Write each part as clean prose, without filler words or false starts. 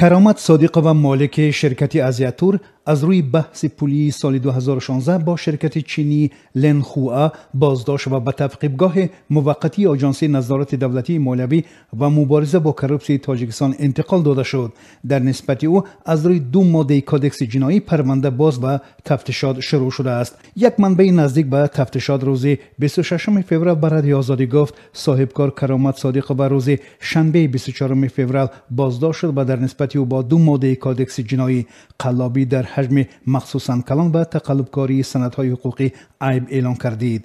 Каромат Содиқова, молики ширкати Азиатур, аз рӯи баҳси пулии соли 2016 бо ширкати чинии Ленхуа боздошт ва ба тавқифгоҳи муваққатии Оҷонсии назорати давлатии молиявӣ ва мубориза бо коррупсияи Тоҷикистон интиқол дода шуд. Дар нисбати ӯ аз рӯи ду моддаи Кодекси ҷиноӣ парванда боз ва тафтишот шурӯъ шудааст. Як манбаи наздик ба тафтишот рӯзи 26 феврал ба Радиои Озодӣ гуфт, соҳибкор Каромат Содиқова рӯзи шанбеи 24 феврал боздошт шуд ва дар нисбати ӯ бо ду моддаи Кодекси ҷиноӣ қаллобӣ дар ҳаҷми махсусан калон ва тақаллубкории санадҳои ҳуқуқӣ айб эълон кардид.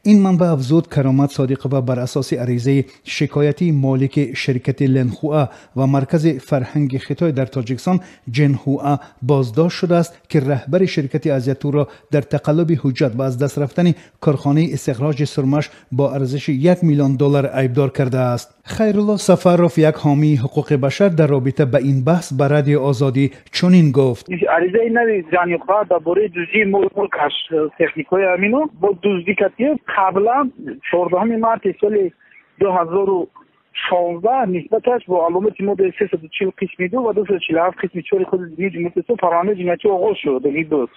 Ин манбаъ афзуд, Каромат Содиқова бар асоси аризаи шикоятии молики ширкати Ленхуа ва маркази фарҳанги Хитой дар Тоҷикистон Ҷенхуа боздошт шудааст, ки раҳбари ширкати Азиатурро дар тақаллуби ҳуҷҷат ва аз даст рафтани корхонаи истихроҷи сурмаш бо арзиши 1 миллион доллар айбдор кардааст. Хайрулло Сафаров, як ҳомии ҳуқуқи башар, дар робита ба ин баҳс ба Радиои Озодӣ чунин гуфт: аризаи нави Ҷанюха дар бораи дуздии мулкаш техникҳои амино бо дуздӣ катие қаблан 14 марти соли 2016 нисбаташ бо аломати моддаи 340 қисми 2 ва 247 қисми 4 Кодекси ҷиноии Ҷумҳурии парвандаи ҷиноятӣ оғоз шуд буд.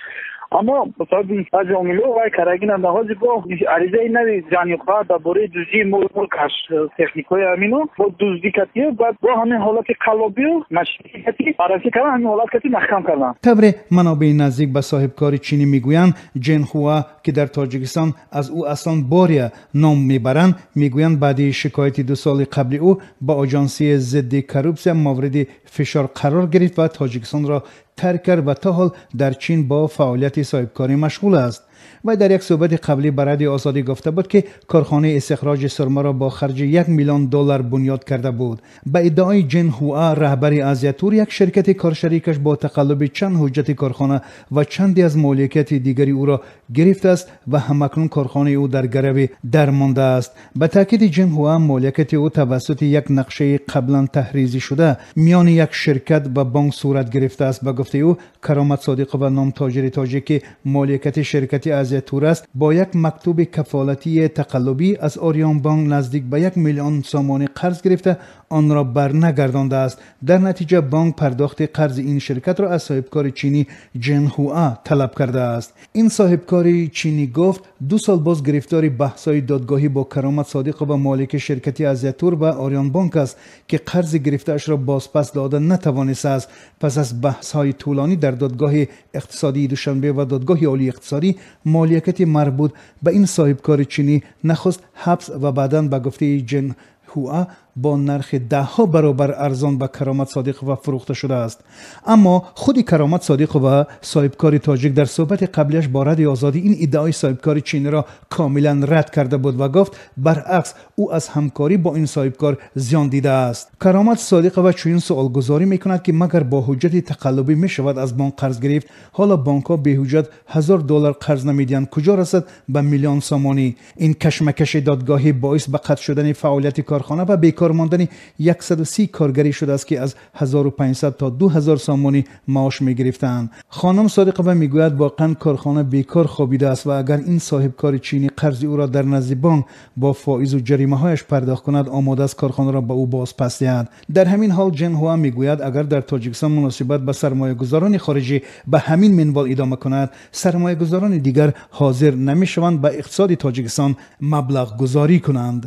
Аммо ба сабаби баъзе омилҳо вай карагина наҳози бо аризаи нави Ҷанюха дар бораи дуздии мулкаш техникҳои амино бо дуздӣ катие баъд бо ҳамин ҳолати қаллобию машикати баррасӣ кардан, ҳамин ҳолат кати маҳкам кардан. Тавре манобеи наздик ба соҳибкори чинӣ мегӯянд, Ҷенхуа, ки дар Тоҷикистон аз ӯ аслан Бория ном мебаранд, мегӯянд баъди шикояти 2 соли қабли ӯ ба Оҷонсии зидди коррупсия мавриди фишор қарор гирифт ва Тоҷикистонро тарк кард ва то ҳол дар Чин бо фаъолияти соҳибкорӣ машғул аст. Вай дар як суҳбати қаблӣ ба Радиои Озодӣ гуфта буд, ки корхонаи истихроҷи сурмаро бо харҷи 1 миллион доллар бунёд карда буд. Ба иддаои Ҷенхуа, раҳбари Азиатур, як ширкати коршарикаш бо тақаллуби чанд ҳуҷҷати корхона ва чанде аз моликияти дигари ӯро гирифтааст ва ҳамакнун корхонаи ӯ дар гарави дармондааст. Ба таъкиди Ҷенхуа, моликияти ӯ тавассути як нақшаи қаблан таҳризӣ шуда миёни як ширкат ва бонк сурат гирифтааст. Ба гуфтаи ӯ, Каромат Содиқова, ном тоҷири тоҷик, ки моликияти ширкати Азиатур аст, бо як мактуби кафолатии тақаллубӣ аз Ориёнбонк наздик ба 1 миллион сомонӣ қарз гирифта онро барнагардондааст. Дар натиҷа бонк пардохти қарзи ин ширкатро аз соҳибкори чинӣ Ҷенхуа талаб кардааст. Ин соҳибкори чинӣ гуфт, 2 сол боз гирифтори баҳсҳои додгоҳӣ бо Каромат Содиқова, молики ширкати Азиатур ва Ориёнбонк аст, ки қарзи гирифтаашро бозпас дода натавонистааст. Пас аз баҳсҳои тӯлонӣ дар додгоҳи иқтисодии Душанбе ва додгоҳи олии иқтисодӣ, моликияти марбут ба ин соҳибкори чинӣ нахуст ҳабс ва баъдан ба гуфтаи Ҷенхуа бо нархи 10 баробар арзон ба Каромат Содиқова фурӯхта шудааст. Аммо худи Каромат Содиқова, соҳибкори тоҷик, дар суҳбати қаблиаш бо Радиои Озодӣ ин иддаои соҳибкори чиниро комилан рад карда буд ва гуфт, баръакс, ӯ аз ҳамкорӣ бо ин соҳибкор зиён дидааст. Каромат Содиқова чунин суолгузорӣ мекунад, ки магар бо ҳуҷҷати тақаллубӣ мешавад аз бонк қарз гирифт? Ҳоло бонкҳо беҳуҷҷат $1000 қарз намедиҳанд, куҷо расад ба миллион сомонӣ? Ин кашмакаши додгоҳӣ боис ба қатъ шудани фаъолияти корхона ва бекор мондани 130 коргарӣ шудааст, ки аз 1500 то 2000 сомонӣ маош мегирифтанд. Хонум Содиқова мегӯяд, воқеан корхона бекор хобидааст ва агар ин соҳибкори чинӣ қарзи ӯро дар назди бонк бо фоизу ҷаримаҳояш пардохт кунад, омода аст корхонаро ба ӯ бозпас диҳад. Дар ҳамин ҳол Ҷенхуа мегӯяд, агар дар Тоҷикистон муносибат ба сармоягузорони хориҷӣ ба ҳамин минвол идома кунад, сармоягузорони дигар ҳозир намешаванд ба иқтисоди Тоҷикистон маблағгузорӣ кунанд.